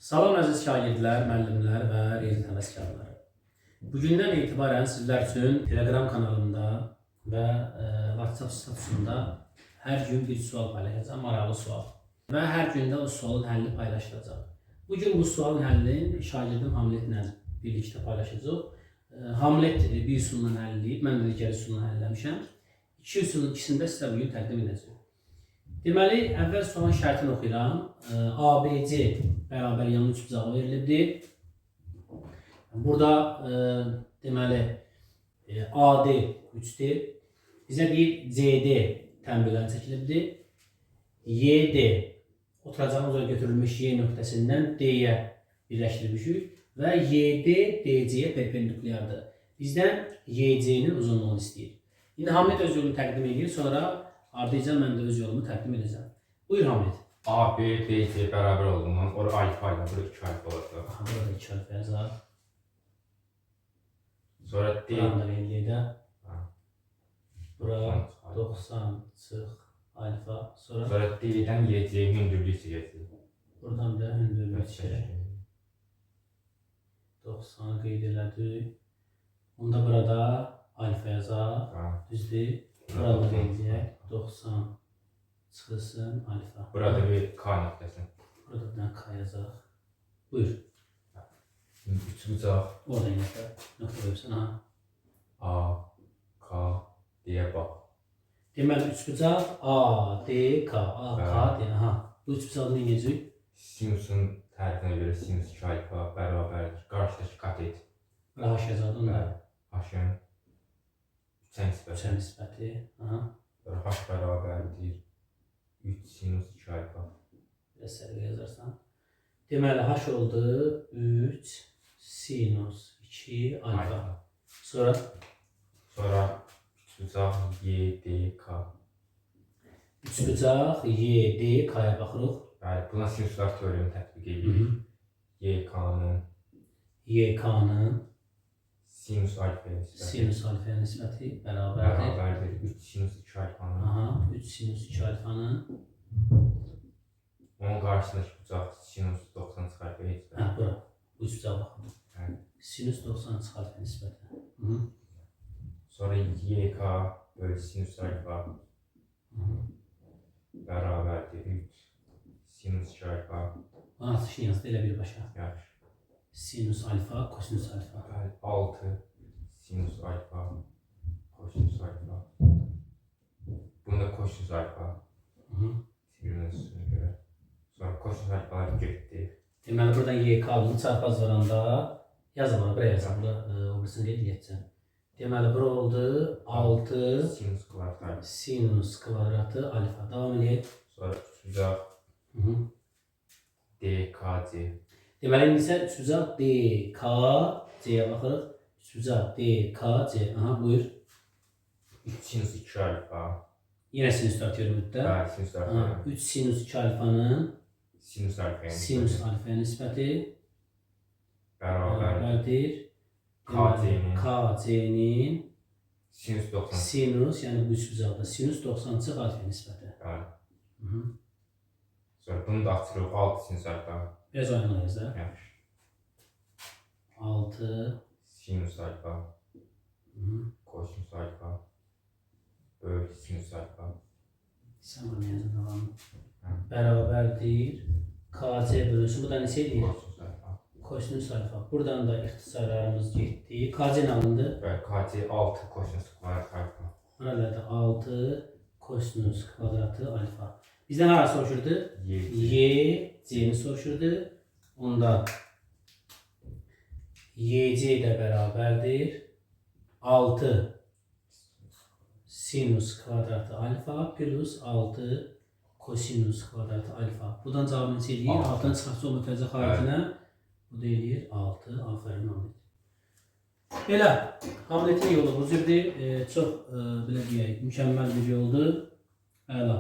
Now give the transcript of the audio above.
Salam əziz şagirdlər, müəllimlər və riyaziyyat həvəskarları. Bugündən etibarən sizlər üçün Telegram kanalımda və WhatsApp statusunda hər gün bir sual paylaşacağam, maraqlı sual. Və hər gün də o sualın həllini paylaşılacaq. Bu gün bu sualın həllini şagirdim Hamletlə birlikdə paylaşacağıq. Hamlet bir üsulla həll edib, mən də digər üsulla həll eləmişəm. İki üsulun ikisini də sizə bugün təqdim edəcəyəm. Deməli, əvvəl sualın şərtini oxuyuram. ABC bərabər yanlı üçbucağı verilibdir. Burada deməli AD 3-dür. Bizə deyir CD tənbölən çəkilibdir. YD oturacağımız üzrə götürülmüş Y nöqtəsindən D-yə birləşdirmişik və YD DC-yə perpendikulyardır. Bizdən YC-nin uzunluğunu istəyir. İndi Hamlet öz yolunu təqdim edir, sonra ardınca mən də öz yolumu təqdim edəcəm. Buyur Hamlet. A, B, D, C bərabər olduğundan ora alfa ilə bura 2 alfa olacaq. Aha, burada 2 alfa yazaq. Sonra D Buranı da qeyd edək. Ha. Bura 90 90 çıx alfa. Sonra Sonra D-dən YC hündürlük çəkəcəyik. buradan da hündürlük çəkək. 90 qeyd elədik. Onda burada alfa yazaq. Ha. Düzdür? Burada da qeyd edək. 90 çıxılsın alfa. Burada bir K nöqtəsi. Burada bir dənə K yazaq. Buyur. Şimdi üçbucaq Oradan nöqtə, nöqtə qoyursan. Ha. A, K, D-yə bax. Deməli üçbucaq A, D, K, A, K, D. Aha. Bu üçbucaqda nə edəcəyik? Sinusun tərifinə görə sinus 2 alfa bərabərdir. Qarşıdakı katet. Bura H yazaq onda. H-ın 3-ə nisbəti. Üçə nisbəti. Aha. Sonra H bərabərdir. 3 sinus 2 alfa. Biraz səliqə yazarsan. Deməli H oldu 3 sinus 2 alfa. Sonra Sonra üçbucaq Y, D, K. üçbucaq Y, D, K-ya baxırıq. Bəli, buna sinuslar teoremi tətbiq edirik. YK-nın YK-nın sinus alfaya nisbəti sinus alfaya nisbəti bərabərdir. bərabərdir 3 sinus 2 alfanın. Aha, 3 sinus 2 alfanın. Onun qarşısındakı bucaq sinus 90 çıx alfaya nisbəti. Hə, bura. Bu üçbucağa baxırıq. Bəli. Sinus 90 çıx alfa nisbəti. Hı -hı. Sonra YK bölü sinus alfa bərabərdir 3 sinus 2 alfa. Bana atışını yazdı elə birbaşa. Yaxşı. Sinus alfa, kosinus alfa. Bəli, 6 sinus alfa kosinus alfa. Bunda kosinus alfa Hı -hı. trigonometrisine görə. Sonra kosinus alfalar getdi. Deməli buradan YK alını çarpaz varanda yazın bana, buraya yazın. Bura o birisini qeyd eləyəcəm. Deməli bura oldu 6 Sinus kvadrat alfa. sinus kvadratı alfa. Davam edək. Sonra üçbucaq Hı -hı. DKC. Deməli indi isə üçbucaq D, K, C-yə baxırıq. Üçbucaq D, K, C. Aha, buyur. 3 sinus 2 alfa. Yenə sinuslar teoremidir. Bəli, sinus Aha, alfa. 3 sinus 2 alfanın Sinus alfaya sinus nisbəti alfaya nisbəti bərabərdir. bərabərdir. KC-nin KC-nin sinus 90. sinus, yəni bu üçbucaqda sinus 90 çıx alfaya nisbəti. Bəli. Hı -hı. Sonra bunu da açırıq 6 sinus alfa. Biraz oyuna yaz da. Yaxşı. 6 Sinus alfa, Hı -hı. kosinus alfa bölü sinus alfa. Sən bunu yazın davamlı. Hı. Bərabərdir. KC bölünsün. Bu da neçə eləyir? Kosinus alfa. Kosinus alfa. Buradan da ixtisarlarımız getdi. KC nə alındı? Bəli, KC 6 kosinus kvadrat alfa. Burada da 6 kosinus kvadratı alfa. Bizdən hara soruşurdu? YC. Y, C-ni soruşurdu. Onda YC də bərabərdir. 6 sinus kvadratı alfa plus 6 kosinus kvadratı alfa. Buradan cavabını neçə eləyir? Altı. 6-dan çıxarsa o mütərzə xaricinə. Bu da eləyir 6. Aferin Hamlet. Belə, Hamletin yolu bu cürdür. Çox belə deyək, mükəmməl bir yoldur. Əla.